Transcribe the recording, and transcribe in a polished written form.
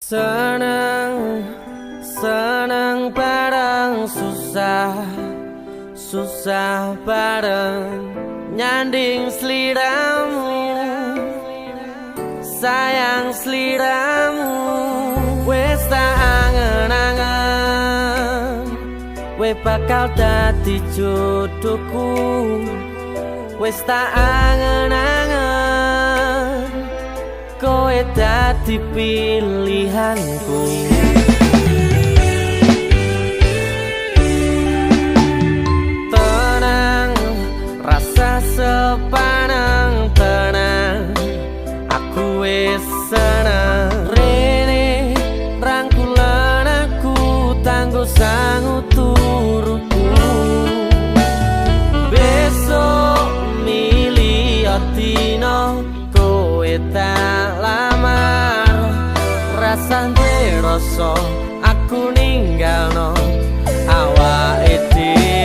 Seneng, seneng bareng, susah, susah bareng, nyanding sliramu, sayang sliramu. Wis tak angen-angen we bakal dadi jodohku. Wis tak angen-angen kowe dadi pilihanku. Tenang, rasa sepanang, tenang, aku wis seneng. Rene rangkulan aku tanggo sangu turuku. Besok milih dino kowe tak lamar. Rasane rasa aku ninggalno awake dhewe.